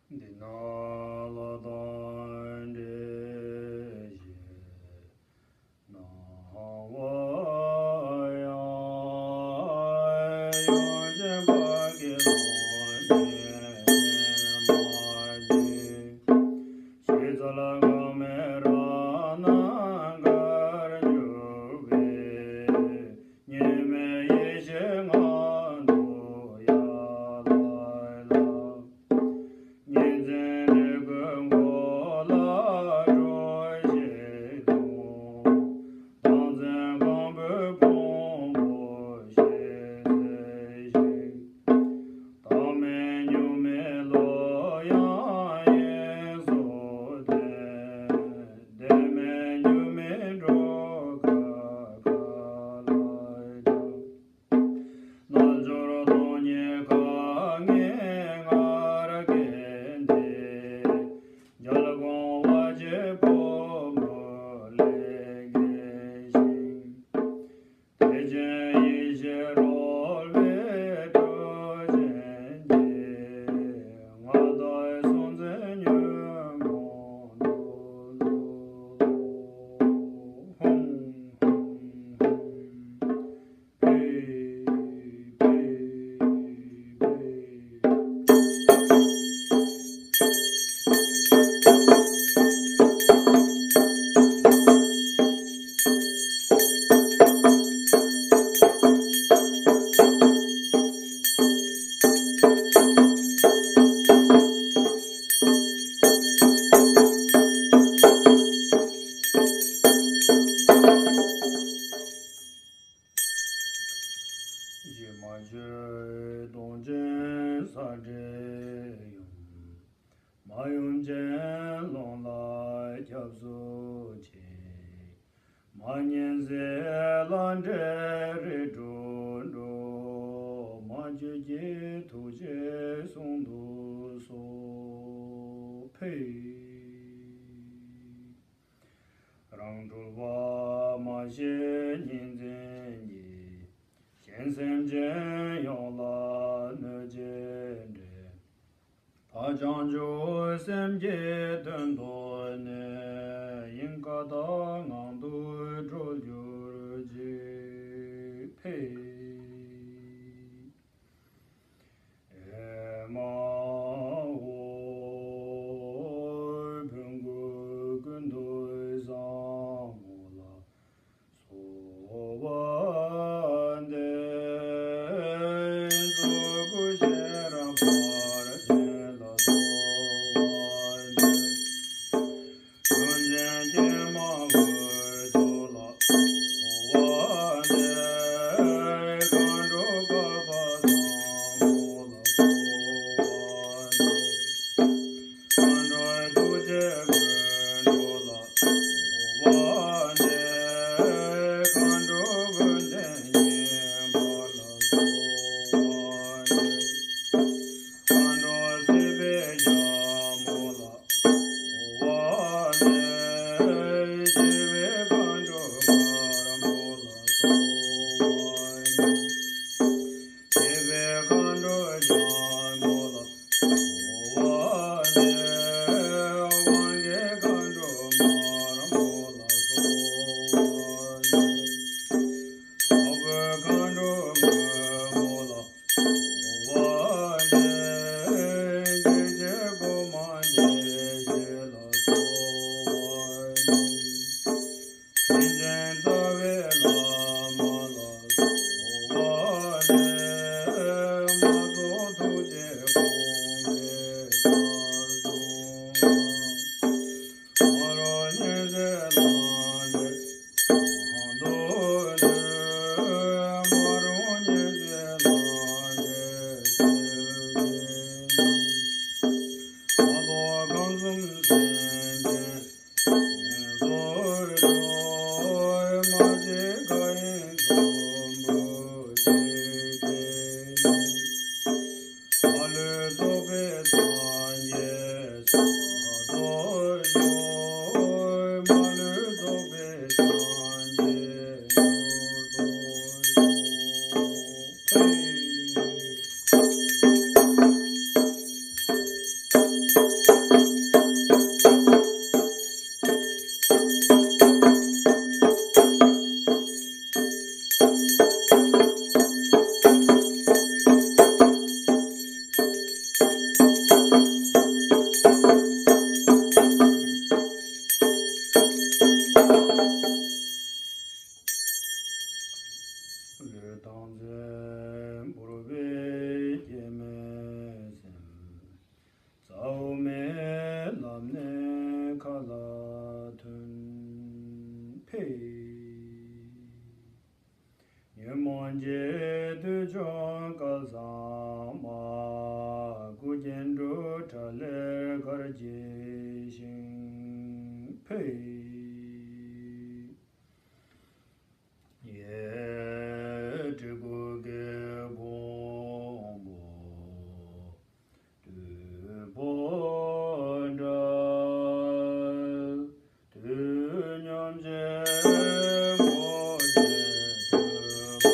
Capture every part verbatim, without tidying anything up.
འདི་ན་ལ་དང་འདྲེ་ཞེས་གནང་བ་ཡང་། ཡོན་ཆེན་ཕ་གི་ལོངས་སྤྱོད་མ་ཡིན། ཞེས་ཚལ་འགག་མེད་རང་སྣང་གར་གྱུར་པའི། གཉིས་མེད་ཡེ་ཤེས་ངང་དུ་ཡལ་ལ། གཉིས་འཛིན་འདྲེ་རྒོད་མགོ་ལ་སྒྲོ་ཞིག་ཐོགས། སྟངས་འཛིན་རྐང་བུ་ཕུང་པོ་ཞིག་འཛིན་ཞིང་། བདག་མེད་གཉུག་མའི་བློ་ཡང་དབྱིངས་སུ་ཐིམ། བདེན་མེད་གཉུག་མའི་གྲོལ་ཁ་མཁའ་ལ་རྒྱ། རྣལ་འབྱོར་སྟོང་ཉིད་དཀའ་ངལ་ངར་སྐད་འདི། རྒྱལ་དབང་དབའ་ཆེན་ཕོ་མོ་ལས་འགལ་ཞིང་། དེ་ཕྱིར་ཡེ་ཤེས་རོལ་པའི་སྤྲོས་ཅན་གྱིས། ང་བདག་གཟུང་འཛིན་ཉོན་མོངས་རྣམས་ཧཱུྃ་ཧཱུྃ་ཧཱུྃ། ཕཊ་ཕཊ་ཕཊ། ཞེས་མ་བཅོས་གདོང་ཅན་ས་འདྲེ་ཡུམ། མ་ཡུམ་ཅན་ཀློང་ལ་སྐྱབས་སུ་མཆི། མ་ཉིན་ཟས་ལ་འདྲེ་རིགས་དྲུག་འགྲོ། མ་བཅོས་ཀྱི་ཐུགས་རྗེས་བསྲུང་དུ་གསོལ། ཕཊ། རང་གྲོལ་བ་མ་ཤེས་གཉིས་འཛིན་གྱིས། གཞན་སེམས་ཅན་ཡོངས་ལ་གནོད་བྱེད་འདྲེ། བ་བྱང་ཆུབ་སེམས་ཀྱི་དོན་རྟོགས་ནས། དབྱིངས་ཀ་དག་ངང་དུ་གྲོལ་གྱུར་ཅིག། ཕཊ། ཨེ་མ་ཧོ། བོན་སྐུ་ཀུན་ཏུ་བཟང་མོ་ལ་གསོལ་བ་འདེབས། གཙུག་ཕུད་ཤེས་རབ་ཕར་ཕྱིན་ལ་གསོལ་བ་འདེབས། ཡོན་ཏན་ཀྱེ་མ་འོད་དུ་ལ་གསོལ་བ་འདེབས། མཁའ་འགྲོ་བསྐལ་པ་དང་པོ་ལ་གསོལ་བ་འདེབས། མཁའ་འགྲོ་ཐུགས་རྗེ་ཀུན་འགྲོ་ལ་གསོལ་བ་འདེབས། མཁའ་འགྲོ་ཀུན་ལྡན་སྙིང་པོ་ལ་གསོལ་བ་འདེབས། མཁའ་འགྲོ་སྲིད་པའི་རྒྱལ་མོ་ལ་གསོལ་བ་འདེབས། ཞི་བའི་མཁའ་འགྲོ་དཀར་མོ་ལ་གསོལ་བ་འདེབས། སྐྱེས་པའི་མཁའ་འགྲོ་ལྗང་མོ་ལ་གསོལ་བ་འདེབས། དབང་གི་མཁའ་འགྲོ་དམར་མོ་ལ་གསོལ་བ་འདེབས། དྭགས་པོའི་མཁའ་འགྲོ་སྔོན་མོ་ལ་གསོལ་བ་འདེབས། འཇིགས་བྱེད་སྒོ་མང་བདེ་གཤེགས་ལ་གསོལ་བ་འདེབས། དྲིན་ཅན་རྩ་བའི་བླ་མ་ལ་གསོལ་བ་འདེབས། མ་རྫོགས་ཐུགས་རྗེ་དགོངས་པའི་བཀའ་སྲུང་ལ། མ་རུངས་ཉེས་ཟད་ལམ་འདྲེ་དང་དུ་གནོད། མ་རུངས་ཉེས་ཟད་ལམ་འདྲེ་སྲོག་ མ་ལུས་རྫོགས་པའི་སངས་རྒྱས་སུ་རྟོགས་ཤོག། མ་ལུས་རྫོགས་པའི་སངས་རྒྱས་སུ་རྟོགས་ཤོག། ཧེ། ལུས་དང་རྩལ་བོར་བའི་སྐྱེ་མེད་སེམས། རྩ་བ་མེད་ལམ་ནས་མཁའ་ལ་ཐོན། ཕེབས། ཉོན་མོངས་བརྒྱད་དུད་ཕྱུགས་བསྐལ་བཟང་མ། སྐུ་མཁྱེན་འགྲོ་དགྲ་ལས་གར་བྱེད་ཅིང་། ཕེབས། ཡེ་སྤྲུལ་སྐུ་སྐྱེས་ཕུང་པོ། དུས་འཁོར་འདྲ། དུས་མཉམ་རྗེས་འགོ་བྱེད་ཐུབ་པ་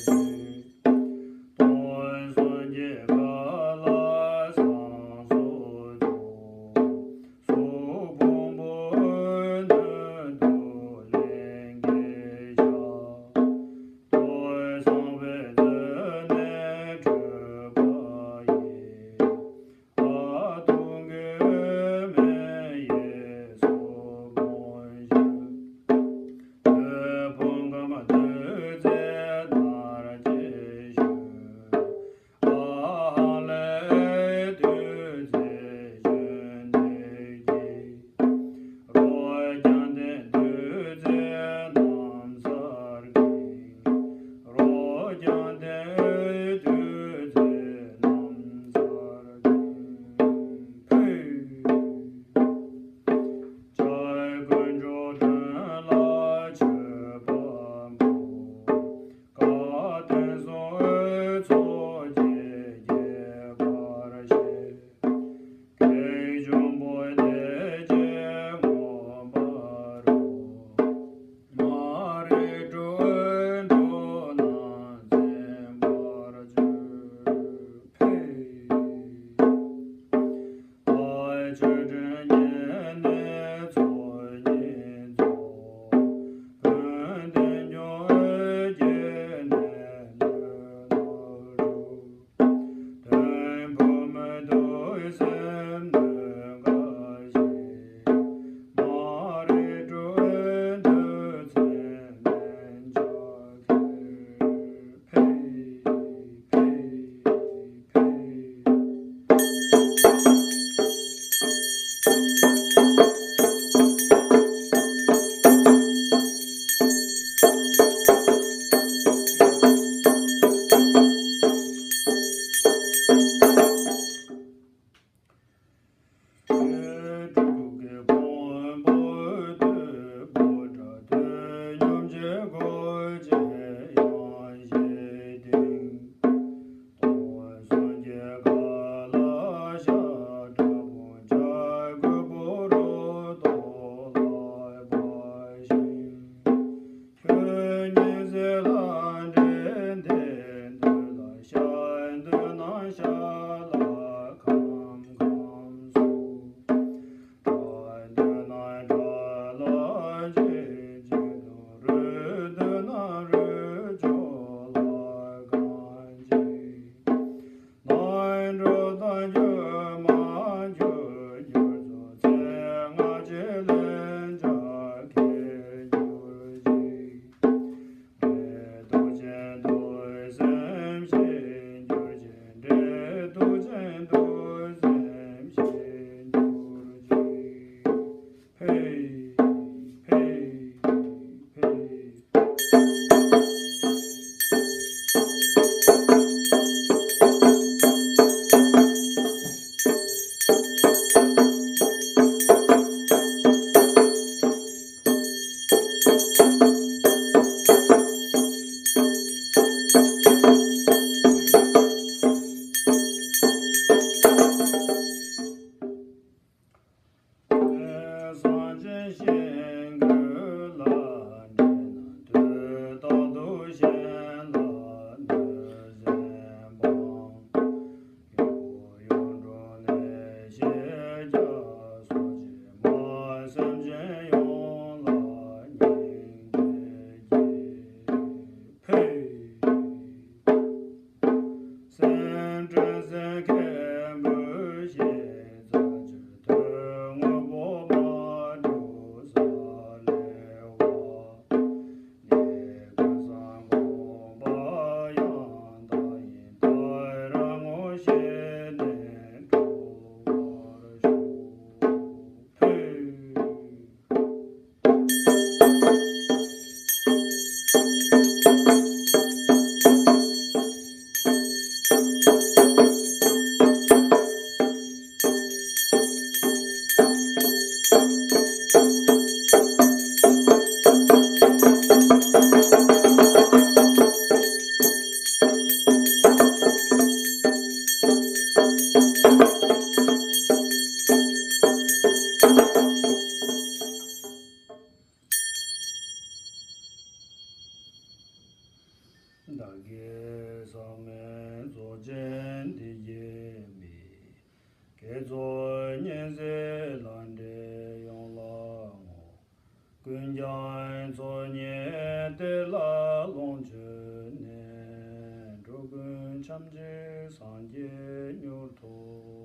ཡི། སྟོང་སངས་རྒྱས་མཁའ་ལ་བཟང་སོགས་སྐྱོང་། གཟུགས་ཕུང་པོ་ ཀུན་ཀྱང་ཚོགས་གཉིས་དེ་ལ་ལོངས་སྤྱོད་ནས། འགྲོ་ཀུན་ཕྱམ་གཅིག་སངས་རྒྱས་མྱུར་ཐོབ།